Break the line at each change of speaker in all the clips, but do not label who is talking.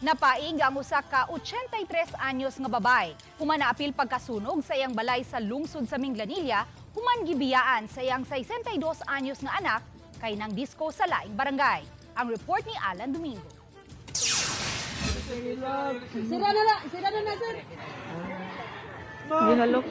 Napaig ang usa ka 83 anyos nga babae. Human naapil pagkasunog sa iyang balay sa lungsod sa Minglanilla, human gibiyaan sa iyang 62 anyos nga anak kay nang disco sa laing barangay. Ang report ni Alan Domingo.
Sira na na, sira na na, sir.
Gihalok.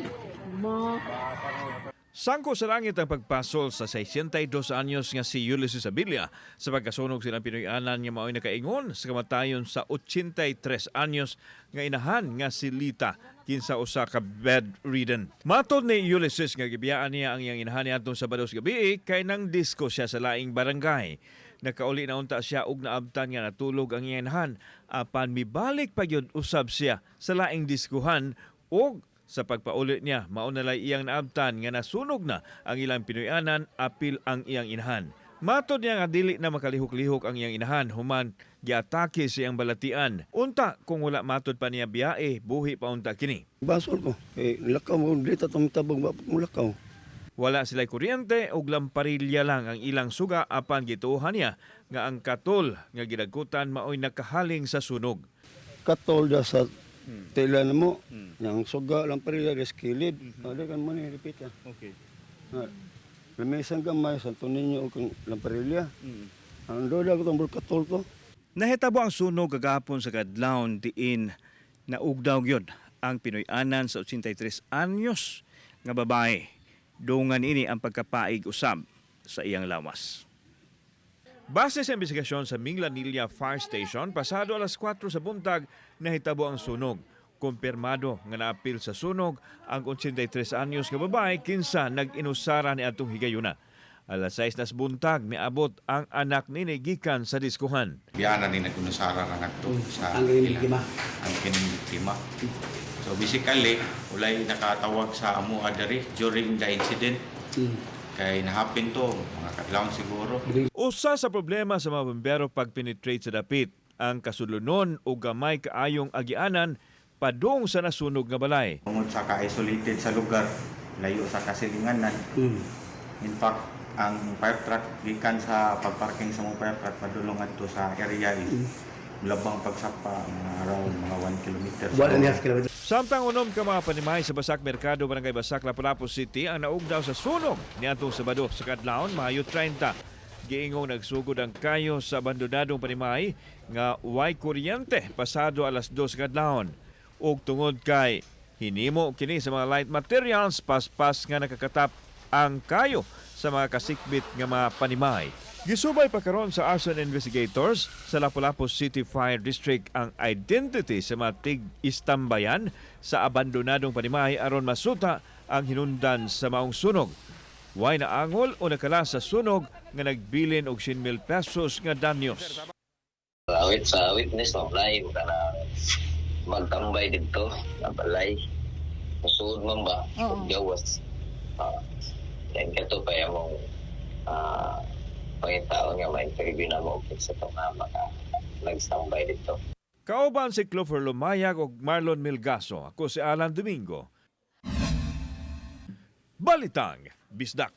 Sangko sa langit ang pagpasol sa 62 anyos nga si Ulysses Abilla sa pagkasunog silang Pinoy-anan nga mao'y nakaingon sa kamatayon sa 83 anyos nga inahan nga si Lita, kinsa usa ka bedridden. Matod ni Ulysses nga gibiyaan niya ang iyang inahan niadtong Sabado sa gabi kay nang disco siya sa laing barangay. Nakauli na unta siya og naabtan nga natulog ang iyang inahan, apan mibalik pa gyud usab siya sa laing diskuhan og sa pagpauli niya, mao na lay iyang naabtan nga nasunog na ang ilang Pinoyanan apil ang iyang inahan. Matod niya nga dili na makalihok-lihok ang iyang inahan human giatake sa iyang balatian. Unta kung wala matod pa niya biyae, buhi pa unta kini.
Basol ko. Eh, lakaw mo, dito itong tabang ba mo lakaw.
Wala sila'y kuryente ug lamparilya lang ang ilang suga, apan gituohan niya nga ang katol nga gidagkutan maoy nakahaling sa sunog.
Katol da sa tela na mo. Yang suga lang parila des kilid. Ada kan mo ni repeat ah.
Okay.
Ha. Lamisan gamay Santo Niño og kang lamparilya. Ang dola ko tong katol ko.
Nahitabo ang sunog kagahapon sa kadlawon diin naugdaw gyud ang Pinoy-anan sa 83 anyos nga babae. Dungan ini ang pagkapaig usab sa iyang lawas. Base sa investigasyon sa Minglanilla Fire Station, pasado alas 4 sa buntag nahitabo ang sunog. Kumpirmado nga naapil sa sunog ang 83 anyos nga babae kinsa nag-inusara ni atong higayuna. Alas 6 nas buntag miabot ang anak nini gikan sa diskuhan.
Biyana ni nag-unusara ra ngadto sa
Ang kining biktima.
Ang kining biktima. So basically, walay nakatawag sa amo diri during the incident. Kay na-happen to mga kadlawon siguro.
Usa sa problema sa mga bombero pag-penetrate sa dapit ang kasulunon o gamay kaayong agianan padung sa nasunog nga balay.
Tungod sa ka-isolated sa lugar, layo sa kasilinganan. In fact, ang fire truck gikan sa pagparking sa mga fire truck padulong ngadto sa area is labang pagsapa mga around mga 1 kilometer.
1.5 kilometer.
Samtang 6 ka mga panimay sa Basak Merkado, Barangay Basak, Lapu-Lapu City ang naugdaw sa sunog niadtong Sabado sa kadlawon, Mayo 30. Giingong nagsugod ang kayo sa abandonadong panimay nga way kuryente pasado alas 2 sa kadlawon. Ug tungod kay hinimo kini sa mga light materials, paspas nga nakakatap ang kayo sa mga kasikbit nga mga panimay. Gisubay pa karon sa arson investigators sa Lapu-Lapu City Fire District ang identity sa mga tig-istambayan sa abandonadong panimay aron masuta ang hinundan sa maong sunog. Way naangol o nakala sa sunog nga nagbilin og 100,000 pesos nga danyos.
Awit sa witness no, lain ka na magtambay dito na balay. Musuod man ba?
Oo.
Gawas. Yan kato pa yung mong pangitao nga ma-interview na mo sa itong mga nagstambay dito.
Kauban si Clover Lumayag ug Marlon Milgaso. Ako si Alan Domingo. Balitang Bisdak.